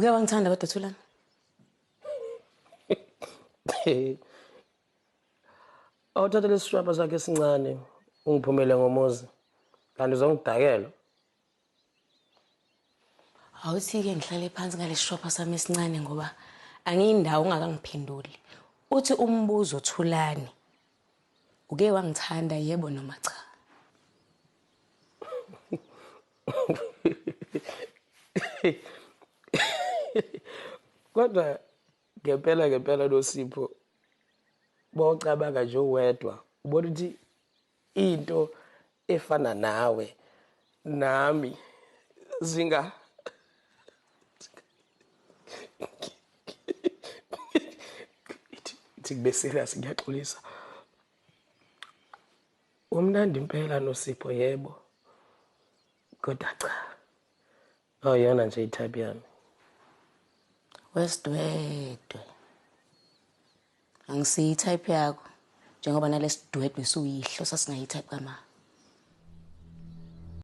Uke wangithanda kodwa Thulani? Awuthathe lesishwapha sakhe esincane ungiphumele ngomuzi. Kanti uzongidakela. Awuthi-ke ngihlale phansi ngalesi shwapha sami esincane ngoba angiyindawo ungakangiphenduli. Uthi umbuzo Thulani. Uke wangithanda yebo noma cha? Kodwa ngempela ngempela Nosipho bawucabanga nje uwedwa ubona ukuthi into efana nawe nami zinga ithi kube serious ngiyaxolisa. Umnandi impela Nosipho yebo. Kodwa cha. Awuyona nje itype yami. Wesidwedwe. Angisiyi type yakho. Njengoba nalesidwedwe suyihlo sasingayi type kama.